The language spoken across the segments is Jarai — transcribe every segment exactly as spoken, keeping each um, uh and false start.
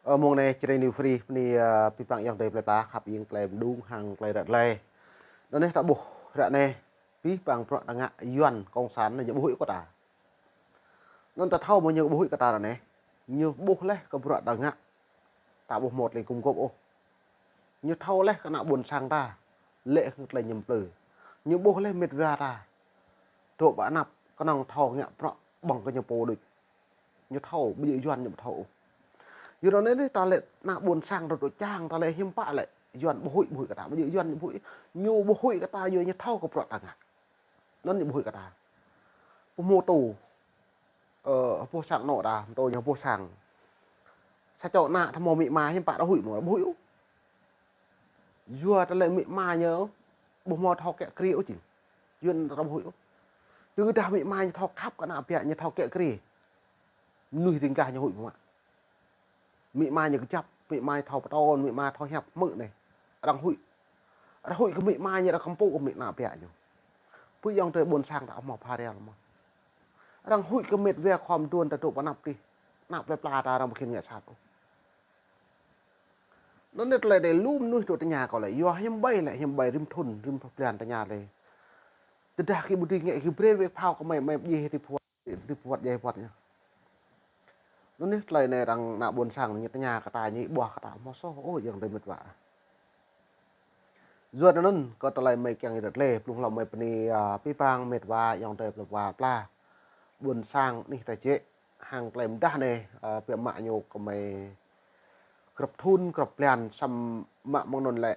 Ơ, mông anai Jrai New Free, bơni, ơ, abih bang ayŏng adơi plơi pla, khăp ing tơlơi mơdung hăng tơlơi ră tơlơi. Anŭn anai ta ƀuh ră anai, abih bang bruă ta ngă Yuan Cộng sản anai ñu ƀu huĭ kơ ta. Anŭn ta thâo mơ̆ ñu ƀu huĭ kơ ta ră anai. Ñu ƀuh laih kơ bruă ta ngă. Ta ƀu hmâo tơlơi gum gôp ôh. Ñu thâo laih kơ ană ƀôn sang ta. Lĕ hăng tơlơi ñu plư. Ñu ƀuh laih mĕt wa ta. Dŏ ƀơi anăp kơnơ̆ng thâo ngă bruă ƀơ̆ng kơ ñu pô đôč. Ñu thâo, ƀu djơ̆ Yuan ñu ƀu thâo ôh. Yua anŭn anai ta lĕ ană ƀôn sang ta dŏ čang, ta lĕ hiư̆m pă lĕ. Yuan ƀu huĭ, ƀu huĭ kơ ta, ƀu djơ̆ Yuan ñu ƀu huĭ. Ñu ƀu huĭ kơ ta, yua ñu thâo kơ bruă ta ngă. Anŭn ñu ƀu huĭ kơ ta. Pơhmutu, ơ, pô sang anŏ ta, pơtô ñu pô sang. Sa čô ană ta hmâo amĭ ama hiư̆m pă ta huĭ mơ̆, ƀu huĭ ôh. Yua ta lĕ amĭ ama ñu ƀu hmâo thâo kiă kriê ôh jing. Yua anŭn ta ƀu huĭ ôh. Tơdah amĭ ama ñu thâo khăp kơ ană ƀiă ñu thâo kiă kriê. Mơnuih ring gah ñu huĭ mơ̆. Amĭ ama ñu kơjăp, amĭ ama ñu thâo pơtô, amĭ ama thâo hiăp hmư̆ anai. Arăng huĭ. Arăng huĭ kơ amĭ ama ñu, arăng kơmpŭ kơ amĭ ană ƀiă ñu. Pơ ayŏng adơi ƀôn sang ta hmâo pha rel mơ̆. Arăng huĭ kơ mĕt wa khua mơduôn ta dŏ ƀơi anăp tih. Anăp plơi pla ta arăng ƀu khĭn ngă sat ôh. Anŭn anai tơlơi anai lu mơnuih dŏ tơña kâo lĕ, yua hiư̆m ƀai lĕ, hiư̆m ƀai rĭm thŭn, rĭm blan tơña lĕ. Tơdah kơ ƀu dưi ngă kơ brơi wĕ phao kơ mơi, mơi pơdjai hĭ phuăt, hĭ phuăt djai phuăt ñu. Anŭn anai tơlơi anai arăng ană ƀôn sang ñu tơña kơ ta ñu ƀuah kơ ta hmâo soh ôh ayŏng adơi mĕt wa. Yua anŭn kơ tơlơi mơi kiăng ră tơlơi, blung hlâo mơi bơni, ơ, abih bang mĕt wa ayŏng adơi plơi pla. Ƀôn sang anih ta jĕ, hăng tơlơi mơdah anai, ơ, biă mă ñu kơ mơi grăp thŭn, grăp blan, samơ̆ mơ̆ng anŭn lĕ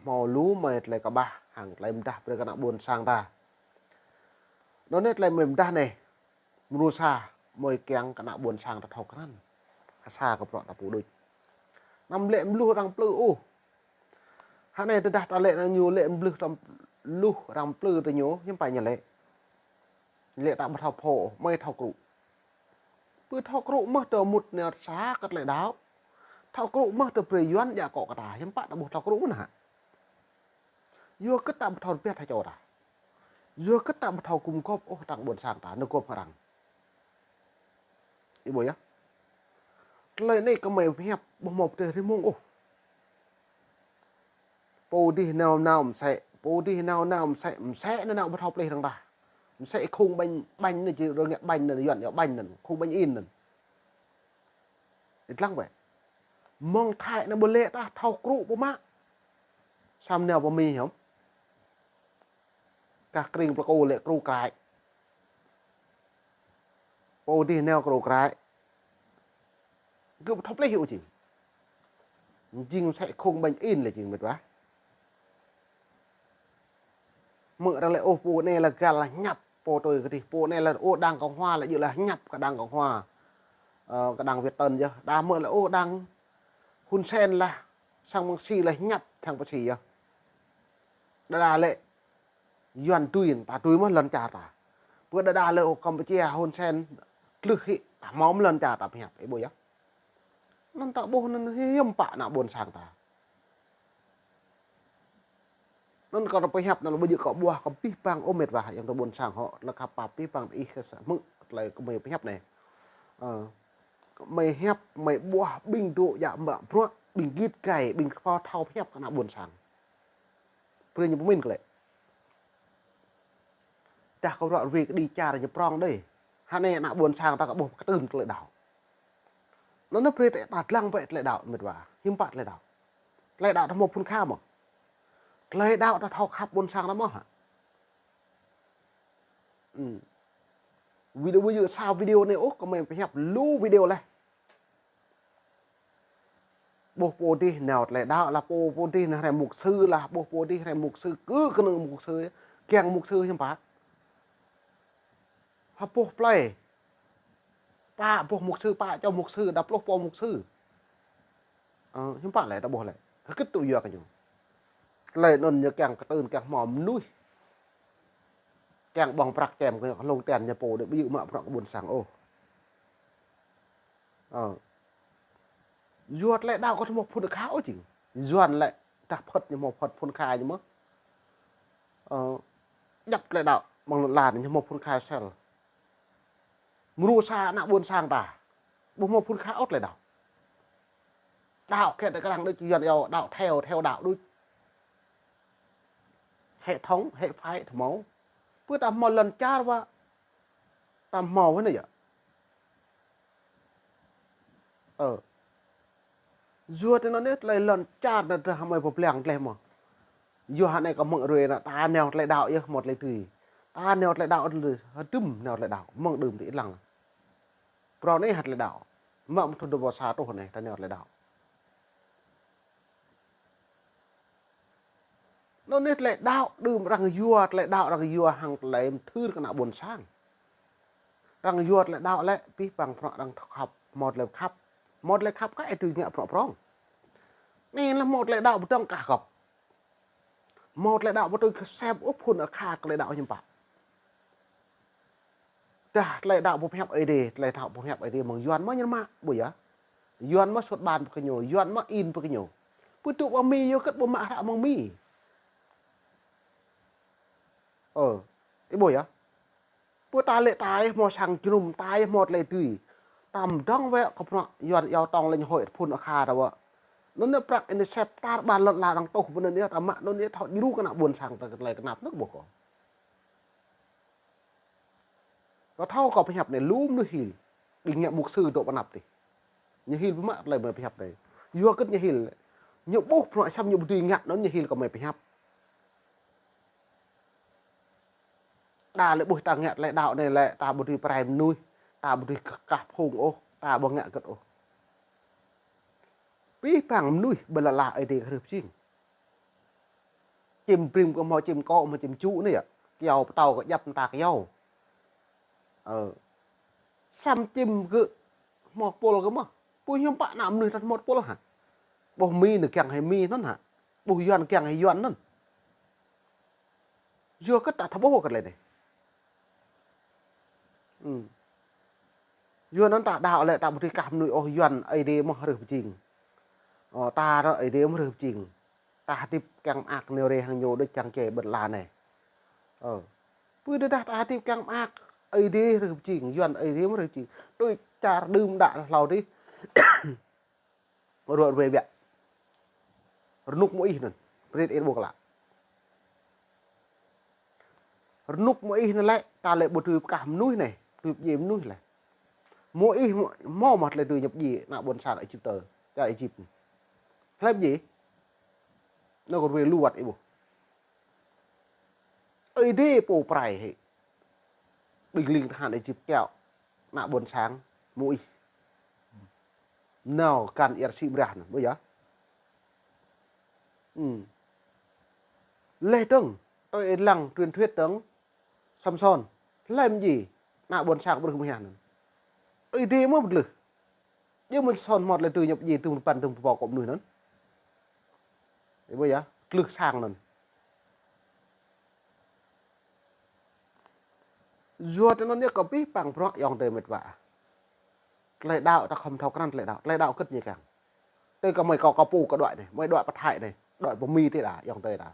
hmâo lu mơi tơlơi kơƀah, hăng tơlơi mơdah brơi kơ ană ƀôn sang ta. Anŭn anai tơlơi mơi mơdah anai, mrô sa mơi kiăng kơ ană ƀôn sang ta thâo krăn. Hơsa kơ bruă ta pô đôč. Anăm lĕ mlŭh arăng plư ôh. Hă anai tơdah ta lĕ anŭn ñu lĕ mlŭh arăng, mlŭh arăng plư tơ ñu, hiư̆m pă ñu lĕ. Lĕ ta ƀu thâo phô, mơi thâo krŭ. Pơ thâo krŭ mơ̆ tơ mŭt nao sa kơ tơlơi đaŏ. Thâo krŭ mơ̆ tơ brơi Yuan djă akŏ kơ ta, hiư̆m pă ta ƀu thâo krŭ mơ̆n hă. Yua kơ ta ƀu thâo rơbeh tha čô ta. Yua kơ ta ƀu thâo gum gôp ôh hơdrăng ƀôn sang ta, nao gôp hơdrăng. Ih ƀuh yơh. Tơlơi anai kơ mơi pơhiăp ƀu hmâo pơtreh rĭm mông ôh. Pô dih nao nao mơsĕ, pô dih nao nao mơsĕ, mơsĕ nao nao ƀu thâo plih arăng ta. Mơsĕ khung ƀañ, ƀañ anŭn či rơngiă ƀañ anŭn, Yuan yơh ƀañ anŭn, khung ƀañ in anŭn. Ih lăng wĕ. Mơ̆ng Thái anai ƀu lĕ ta thâo krŭ pơmă. Samơ̆ nao pơ Mi hŏm. Kah krĭng plơi kơ lĕ krŭ kraĭ. Pô dih nao krŭ kraĭ. Gơ̆ ƀu thâo plih ôh jing. Jing mơsĕ khung ƀañ in lĕ jing mĕt wa. Mơ̆ arăng lĕ ôh pô anai lĕ găl lĕ hiăp, pô tui kơ dih pô anai lĕ ôh đảng Cộng hòa lĕ djơ̆ lĕ hiăp kơ đảng Cộng hòa. Ơ, kơ đảng Việt Tân yơh. Đa mơ̆ lĕ ôh đảng Hun Sen lĕ sang mơ̆ng si lĕ hiăp sang pơ si yơh. Đa đa lĕ Yuan tui, ta tui mơ̆ lŏn čar ta. Pơ đa đa lĕ ôh Campuchia Hun Sen tlưh hĭ, ta hmâo mơ̆ lŏn čar ta pơhiăp, ih ƀuh yơh. Anŭn ta ƀuh anŭn hiư̆m pă ană ƀôn sang ta. Anŭn kâo pơhiăp anŭn ƀu djơ̆ kâo ƀuah kơ abih bang ôh mĕt wa ayŏng adơi ƀôn sang hŏ, lă khăp pap abih bang ih kơ sa hmư̆ tơlơi kơ mơi pơhiăp anai. Ơ, mơi hiăp, mơi ƀuah ƀing dŏ djă mă bruă, ƀing git gai, ƀing thâo thâo pơhiăp kơ ană ƀôn sang. Brơi ñu pơmĭn kơ lĕ. Tah kơ bruă rơwê kơđi čar ñu prŏng đơi. Hă anai ană ƀôn sang ta kơ ƀuh kơtưn tơlơi đaŏ. Anŭn anai brơi ta, ta lăng wĕ tơlơi đaŏ mĕt wa. Hiư̆m pă tơlơi đaŏ. Tơlơi đaŏ ta hmâo phŭn kha mơ̆. Tơlơi đaŏ ta thâo khăp ƀôn sang ta mơ̆ hă. Ư. Video ƀu djơ̆ sa video anai ôh, kơ mơi pơhiăp lu video laih. Ƀuh pô dih nao tơlơi đaŏ lah, pô, pô dih nao hrơi mục sư lah, ƀuh pô dih hrơi mục sư, kơ kơnơ̆ng mục sư, kiăng mục sư hiư̆m pă. Hă ƀuh plơi. Pă ƀuh mục sư, pă čô mục sư, đa pluh pô mục sư. Ơ, hiư̆m pă lĕ ta ƀuh lĕ. Hơget tŭ yua kơ ñu. Tơlơi anŭn ñu kiăng kơtưn kiăng hmâo mơnuih. Kiăng ƀơ̆ng prăk čem kơ hlŏng ten ñu pô đơi ƀu djơ̆ mă bruă kơ ƀôn sang ôh. Ơ. Yua tơlơi đaŏ kơ hmâo phŭn kha ôh jing. Yuan lĕ tah phŭt ñu hmâo phŭn, phŭn kha ñu mơ̆. Ơ. Djăp tơlơi đaŏ mơ̆ng lŏn lan ñu hmâo phŭn kha sel. Mrô sa ană ƀôn sang ta. Ƀu hmâo phŭn kha ôh tơlơi đaŏ. Đaŏ kĕ tơ krăng đôč Yuan yơh, đaŏ theo, theo đaŏ đôč. Hệ thống, hệ phái, ta hmâo. Pơ ta hmâo lŏn čar wă, ta hmâo wă anai yơh. Ơ. Yua tơ anŭn anai tơlơi lŏn čar anai ta hmâo pơblang tơlơi mơ̆. Yua anai kơ mơ̆ng rơi anai ta nao tơlơi đaŏ yơh, hmâo tơlơi tui. Ta nao tơlơi đaŏ tơlơi, hơdôm nao tơlơi đaŏ, mơ̆ng đưm tơ ih lăng. Prong anai hă tơlơi đaŏ. Mă mơ̆ thun dua rơbâo sa truh anai, ta nao tơlơi đaŏ. Anŭn anai tơlơi đaŏ, đưm arăng yua, tơlơi đaŏ arăng yua hăng tơlơi mơthưr kơ ană ƀôn sang. Arăng yua tơlơi đaŏ lĕ, pih păng prong arăng khăp, hmâo tơlơi khăp. Hmâo tơlơi khăp kơ ih tui ngă prong prong. Anai lĕ hmâo tơlơi đaŏ pơdơ̆ng kah gŏp. Hmâo tơlơi đaŏ ƀu tui kơ sep ôh phun akha tơlơi đaŏ hiư̆m pă. Tơdah tơlơi đaŏ ƀu pơhiăp Ơi Adai, tơlơi đaŏ ƀu pơhiăp Ơi Adai mơ̆ng Yuan mơ̆ ñu mă, ƀu yơh. Yuan mơ̆ sut ban pơ kơ ñu, Yuan mơ̆ in pơ kơ ñu. Pơtŭ ƀă Mi yơh kơ̆t ƀu mă hră mơ̆ng Mi. Ơ, ih ƀu yơh. Pơ ta lĕ ta ih hmâo sang jơnum, ta ih hmâo tơlơi tui. Ta mơdơ̆ng wĕ kơ prong Yuan yua tong lĕ ñu hơi phun akha ta wă. Anŭn anai prăk anai sep tar ƀar lŏn ala arăng tuh pơ anŭn anai ta mă anŭn anai thâo djru kơ ană ƀôn sang ta kơ tơlơi kơnap anŭn ƀu kơ. Kâo thâo kâo pơhiăp anai lu mơnuih hil. Ƀing ngă mục sư dŏ pơ anăp tih. Ñu hil ƀu mă tơlơi mơi pơhiăp anai. Yua kơ̆t ñu hil. Ñu ƀuh prong samơ̆ ñu ƀu dưi ngă anŭn ñu hil kơ mơi pơhiăp. Đa lĕ ƀuh ta ngă tơlơi đaŏ anai lĕ ta ƀu dưi pơrai mơnuih, ta ƀu dưi kah phung ôh, ta ƀu ngă kơ̆t ôh. Pih păng mơnuih ƀơi lŏn ala Ơi Adai kơ hrih pơjing. Čim brim kơ hmâo čim kŏ hmâo čim čŭ anai yơh. Kyâo pơtâo kơ djăp mơta kyâo. Ơ. Samơ̆ čim gơ̆ hmâo tơpul kơ mơ̆. Pô hiư̆m pă ană mơnuih ta hmâo tơpul hă. Ƀuh Mi nao kiăng hĭ Mi anŭn hă. Ƀuh Yuan kiăng hĭ Yuan anŭn. Yua kơ̆t ta thâo ƀuh kơ tơlơi anai. Ư. Yua anŭn ta đaŏ lĕ ta ƀu dưi kah mơnuih ôh Yuan Ơi Adai mơ̆ hrih pơjing. Ơ, ta ră Ơi Adai mơ̆ hrih pơjing. Ta hơdip kiăng mơak nao rai hăng ñu đôč čang čê ƀơi lŏn ala anai. Ơ. Pơ tơdah ta hơdip kiăng mơak Ơi Adai hrih pơjing, Yuan Ơi Adai mơ̆ hrih pơjing. Tui čar đưm đă hlâo dih. Ruă ruai biă. Rơnŭk mơ̆ ih anŭn. Prit ih ƀu klă. Rơnŭk mơ̆ ih anŭn lĕ, ta lĕ ƀu dưi pơkah mơnuih anai, ƀu dưi pơdjai mơnuih lĕ. Mơ̆ ih mơ̆, hmâo mơ̆ tơlơi dưi ñu pơdjai ană ƀôn sang Êjip tơ, čar Êjip. Hlơi pơdjai? Anŭn kơ ruai lu wăt ih ƀuh. Ơi Adai pô pơrai hĭ. Ƀing ling tơhan Êjip kiaŏ ană ƀôn sang Môis. Nao găn ia rơsĭ brah anŭn, ƀu yơh. Ư. Laih dơ̆ng, tui ih lăng truyền thuyết dơ̆ng, Samsôn, hlơi mơ̆ djai, ană ƀôn sang ƀrưh mơhiah anŭn. Ơi Adai mơ̆ pơtlưh. Djơ̆ mơ̆ Samsôn hmâo tơlơi dưi ñu pơdjai tơm rơpăn tơm pơpô kơ mơnuih anŭn. Ih ƀuh yơh, tlưh sang anŭn. Yua tơ anŭn yơh kơ pih păng prong ayŏng adơi met wa. Tơlơi đaŏ ta khŏm thâo krăn tơlơi đaŏ. Tơlơi đaŏ kơ̆t ñu kiăng. Tui kơ mơi kâo kơ pô kơ đuaĭ anai, mơi đuaĭ pơ Thái anai, đuaĭ pơ Mi tih đa, ayŏng adơi đa.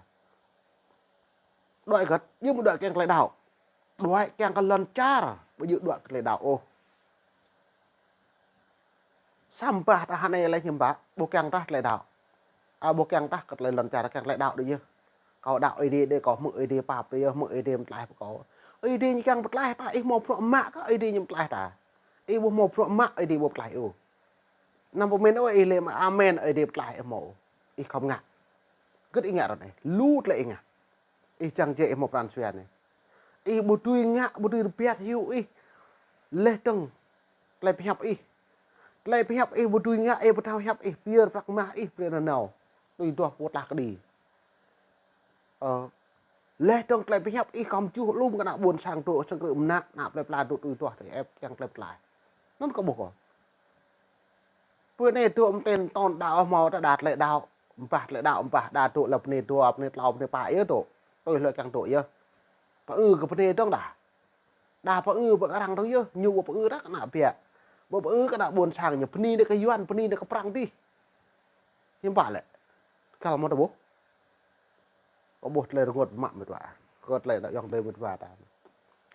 Đuaĭ kơ̆t, djơ̆ mơ̆ đuaĭ kiăng tơlơi đaŏ. Đuaĭ kiăng kơ lŏn čar, ƀu djơ̆ đuaĭ kơ tơlơi đaŏ ôh. Samơ̆ ta hơnai lĕ hiư̆m pă, ƀu kiăng tah tơlơi đaŏ. A, ƀu kiăng tah kơ tơlơi lŏn čar, kiăng tơlơi đaŏ đôč yơh. Kâo đaŏ Ơi Adai đôč, kâo hmư̆ Ơi Adai pap đôč yơh, hmư̆ Ơi Adai pơtlaih pơ kâo. Ơi Adai ñu kiăng pơtlaih ta, ih hmâo bruă mă kơ Ơi Adai ñu pơtlaih ta. Ih ƀu hmâo bruă mă Ơi Adai ƀu pơtlaih ôh. Anăm pơmĭn ôh, ih lĕ mă amen Ơi Adai pơtlaih ih hmâo. Ih khŏm ngă. Gĭt ih ngă ră anai. Lu tơlơi ih ngă. Ih čang jĕ ih hmâo pran jua anai. Ih ƀu dưi ngă, ƀu dưi rơbat hyu ih. Laih dơ̆ng tơlơi pơhiăp ih. Tơlơi pơhiăp ih ƀu dưi ngă, ih ƀu thâo hiăp ih, pơyơr prăk mah ih, brơi nanao. Tui duah pô tlaih kơđi. Ơ. Laih dơ̆ng tơlơi pơhiăp ih khŏm juh alum kơ ană ƀôn sang dŏ, sang krư̆ mơnă, ană plơi pla dŏ tui duah, tui ĕp, kiăng tơlơi pơtlaih. Anŭn kơ ƀuh kơ. Pơ anai dŏ mơtĕn ton đaŏ hmâo ta đa tơlơi đaŏ, ƀah tơlơi đaŏ, ƀah đa dŏ lĕ bơnai dua, bơnai tlâo, bơnai pă yơh dŏ. Tui hlơi kiăng dŏ yơh. Pơư kơ bơnai dơ̆ng đa. Đa pơư pơ arăng dơ̆ng yơh, ñu ƀu pơư đa kơ ană biă. Ƀu pơư kơ ană ƀôn sang ñu, bơni đa kơ Yuan, bơni đa kơ Prăng dih. Hiư̆m pă lĕ. Kăl mơ̆ ta ƀuh. Kâo ƀuh tơlơi rơngot mă met wa. Kơ tơlơi đaŏ ayŏng adơi met wa ta.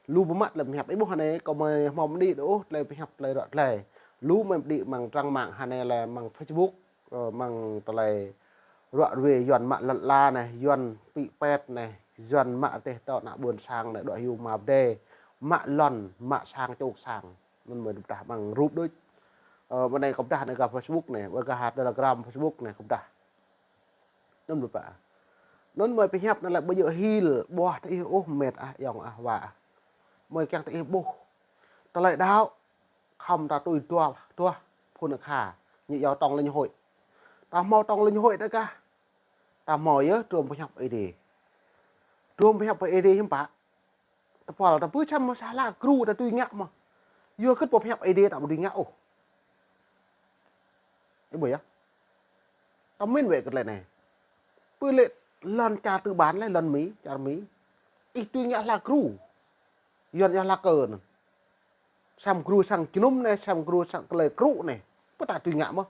Lu pơmă tơlơi pơhiăp. Ih ƀuh hơnai, kâo mơi hmâo pơđĭ đôč, tơlơi pơhiăp tơlơi ră tơlơi. Lu mơi pơđĭ mơ̆ng trang mạng hơnai lĕ mơ̆ng Facebook. Ơ, mơ̆ng tơlơi ruă ruê Yuan mă lŏn ala anai, Yuan pĭ pet anai, Yuan mă rơdêh tơ ană ƀôn sang anai, dŏ hyu mă pơdai, mă lŏn, mă sang čŏk sang. Anŭn mơ̆ pơdah mơ̆ng rup đôč. Ơ, mơ̆ng anai kâo pơdah anai gah Facebook anai, gah Telegram Facebook anai kâo pơdah. Anŭn mơ̆ pă. Anŭn mơ̆ pơhiăp anai lĕ ƀu djơ̆ hil, ƀuah tơ ih ôh met ah, ayŏng ah, wa ah. Mơ̆ kiăng tơ ih ƀuh. Tơlơi đaŏ, khŏm ta tui duah, duah phun akha, ñu iâu tông lĕ ñu hơi. Ta hmâo tông lĕ ñu hơi ta kah. Ta hmâo yơh, drôm pơhiăp Ơi Adai. Drôm pơhiăp Ơi Adai hiư̆m pă. Tơpul ta pơčăm mơ̆ sa hla gru ta tui ngă mơ̆. Yua kơ pơhiăp Ơi Adai ta ƀu tui ngă ôh. Ih ƀuh yơh. Ta min wĕ kơ tơlơi anai. Pơ lĕ lŏn čar tư bản lĕ lŏn Mi, čar Mi. Ih tui ngă hla gru. Yuan yơh hla kơ anŭn. Sam gru sang jơnum anai, sam gru sang tơlơi krŭ anai. Pơ ta tui ngă mơ̆.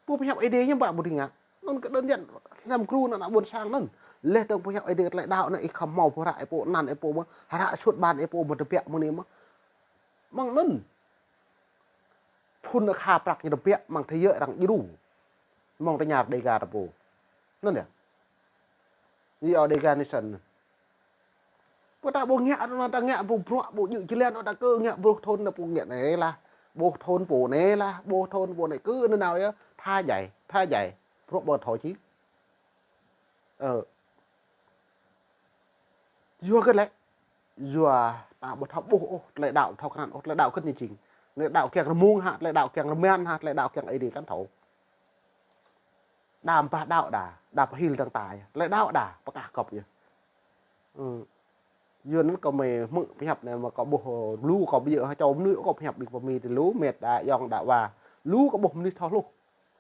Pơ pơhiăp Ơi Adai ñu ƀă ƀu tui ngă. Anŭn kơ đơn giản sam gru anŭn ană ƀôn sang anŭn. Lĕ tơ̆ng pơhiăp Ơi Adai tơlơi đaŏ anai ih khŏm hmâo pơhră ih pô anăn ih pô mơ̆. Hră sut ban ih pô mơ̆ tơbiă mơ̆ng anai mơ̆. Mơ̆ng anŭn. Phun akha prăk ñu tơbiă mơ̆ng thế giới arăng djru. Mơ̆ng tơña Dega ta pô. Anŭn yơh. Ñu iâu Dega Nation. Pơ ta ƀu ngă, ta ngă ƀu bruă, ƀu djơ̆ jơlan, ta kơ ngă ƀuh thun ta ƀu ngă anai lah. Ƀuh thun pô anai lah, ƀuh thun pô anai kơ anŭn nao yơh, tha jai, tha jai. Bruă ƀu thâo či. Ơ. Yua kơ lĕ. Yua ta ƀu thâo ƀuh ôh, tơlơi đaŏ ƀu thâo krăn ôh, tơlơi đaŏ kơ ñu jing. Tơlơi đaŏ kiăng rơmung hă, tơlơi đaŏ kiăng rơmian hă, tơlơi đaŏ kiăng Ơi Adai kăn thâo. Đa ƀah đaŏ đa, đa pơhil tơ̆ng ta yơh. Tơlơi đaŏ đa, pơkah gŏp yơh. Ư. Yua anŭn kâo mơ̆ hmư̆ pơhiăp anai mơ̆ kâo ƀuh lu kâo ƀu djơ̆ hă čô mơnuih kâo pơhiăp ƀing pơmi tơ lu, met đa, ayŏng đa, wa. Lu kâo ƀuh mơnuih thâo hluh.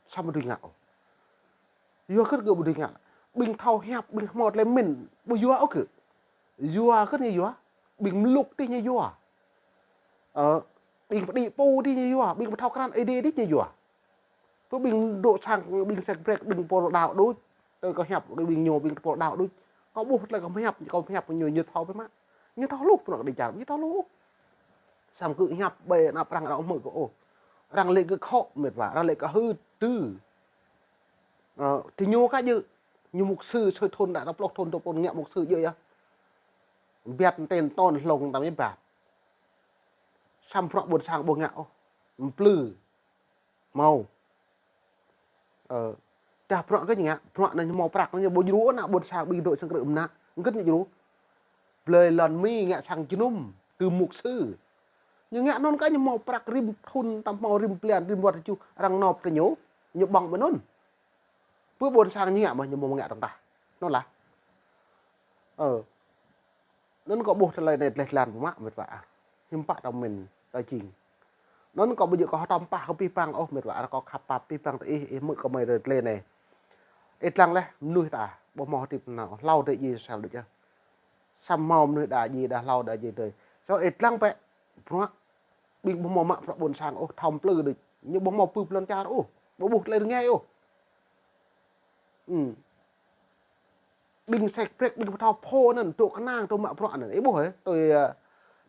Samơ̆ tui ngă ôh. Yua kơ gơ̆ ƀu dưi ngă. Ƀing thâo hiăp, ƀing hmâo tơlơi min, ƀu yua ôh gơ̆. Yua kơ ñu yua, ƀing mluk tih ñu yua. Ơ, ƀing pơđĭ pô tih ñu yua, ƀing pơthâo krăn Ơi Adai tih ñu yua. Pơ ƀing dŏ sang, ƀing sek brek, ƀing pô đaŏ đôč. Tơ kâo hiăp, ƀing ñu, ƀing pô đaŏ đôč. Kâo ƀuh tơlơi kâo hiăp, kâo hiăp ñu, ñu thâo biă mă. Ñu thâo hluh, pơnă kơ đĭ čar, ñu thâo hluh. Samơ̆ gơ̆ hiăp ƀơi anăp arăng, arăng hmư̆ kơ ôh. Arăng lĕ gơ̆ khŏ, met wa, arăng lĕ gơ̆ hưt tơ. Ơ, tơ ñu kah djơ̆, ñu mục sư, sui thun đa, đa pluh thun, dua pluh ngă mục sư djơ̆ yơh. Biăt ten ton hlong tam yơh biăt. Samơ̆ bruă ƀôn sang ƀu ngă ôh. Mplư. Hmâo. Ơ, tah bruă kơ ñu ngă, bruă anai ñu hmâo prăk, ñu ƀu djru ană ƀôn sang ƀing dŏ sang krư̆ mơnă. Ngơ̆t ñu djru. Blơi lŏn Mi ngă sang jơnum, tơ mục sư. Ñu ngă anŭn kah ñu hmâo prăk rĭm thun, tam hmâo rĭm blan, rĭm wơ̆t tơjuh, arăng nộp tơ ñu, ñu ƀơ̆ng mơ̆ anŭn. Pơ ƀôn sang ñu ngă mơ̆ ñu ƀu ngă tơ̆ng tah. Anŭn lah. Ơ. Anŭn kâo ƀuh tơlơi anai tơlơi tlan pơmă met wa ah. Hiư̆m pă ta min ta jing. Anŭn kâo ƀu djơ̆ kâo hơtŏm pah kơ pih pang ôh met wa ah, kâo khăp pap pih pang tơ ih, ih hmư̆ kơ mơi tơlơi anai. Ih lăng leh mơnuih ta, ƀu hmâo hơdip nao, hlâo dêh Yêsu sel đôč yơh. Samơ̆ hmâo mơnuih đa djai, đa hlâo, đa djai tơi. Sô ih lăng bĕ, bruă. Ƀing ƀu hmâo mă bruă ƀôn sang ôh, thâo mplư đôč. Ñu ƀu hmâo pơ pơlŏn čar ôh, ƀu ƀuh tơlơi rơngai ôh. Ư. Ƀing sek brek, ƀing pơthâo phô anŭn, dŏ kơnang, dŏ mă bruă anŭn. Ih ƀuh hă, tui, ơ,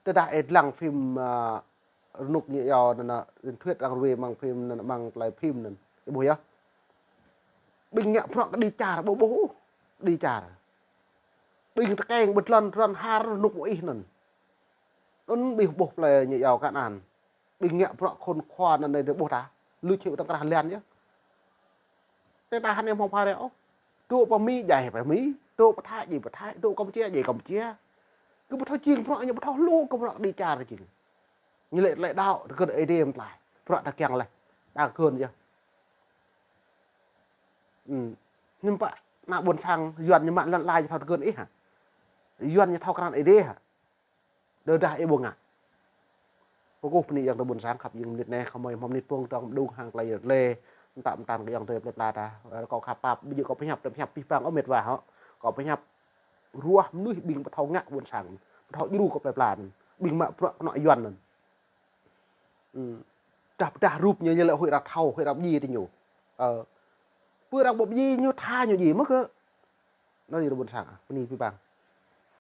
tơdah ih lăng phim, ơ, rơnŭk ñu iâu anŭn, ơ, truyền thuyết arăng ruai mơ̆ng phim anŭn, mơ̆ng tơlơi phim anŭn. Ih ƀuh yơh. Ƀing ngă bruă kơ đĭ čar, ƀu ƀuh ôh, đĭ čar. Ƀing tơkeng ƀu tơlŏn, tơlŏn har rơnŭk ƀu ih anŭn. Anŭn ƀing ƀuh plơi ñu iâu Kanaan. Ƀing ngă bruă khôn khuă anŭn anai dêh ƀuh ta. Lu čih tơ̆ng krah lan yơh. Tơdah anai hmâo phara ôh. Dŏ pơ Mi djai pơ Mi, dŏ pơ Thái djai pơ Thái, dŏ Kampuchia djai Kampuchia. Kơ ƀu thâo jing bruă ñu ƀu thâo hluh kơ bruă đĭ čar jing. Ñu lĕ tơlơi đaŏ, tơgơ̆n Ơi Adai mơ̆ tơlơi. Bruă ta kiăng leh. Ta tơgơ̆n yơh. Ư. Hiư̆m pă ană ƀôn sang Yuan ñu mă lŏn ala ñu thâo tơgơ̆n ih hă. Yuan ñu thâo krăn Ơi Adai hă. Tơdah ih ƀu ngă. Kơkuh bơni ayŏng adơi ƀôn sang khăp jing mơnit anai, kơmơi hmâo mơnit pơ̆ng tơ̆ng mơđung hăng tơlơi yơh lĕ. Mơtam mơtam kơ ayŏng adơi plơi pla ta. Kâo khăp pap, ƀu djơ̆ kâo pơhiăp, tơlơi pơhiăp pih pang ôh met wa hŏ. Kâo pơhiăp ruah mơnuih ƀing pơthâo ngă ƀôn sang. Pơthâo djru kơ plơi pla anŭn. Ƀing mă bruă kơnŏ Yuan anŭn. Ư. Tơdah pơdah rup ñu, ñu lĕ huĭ arăng thâo, huĭ arăng djai tơ ñu. Ơ. Pơ arăng ƀu djai ñu tha ñu djai mơ̆ kơ. Anŭn yơh ƀôn sang ah, bơni pih pang.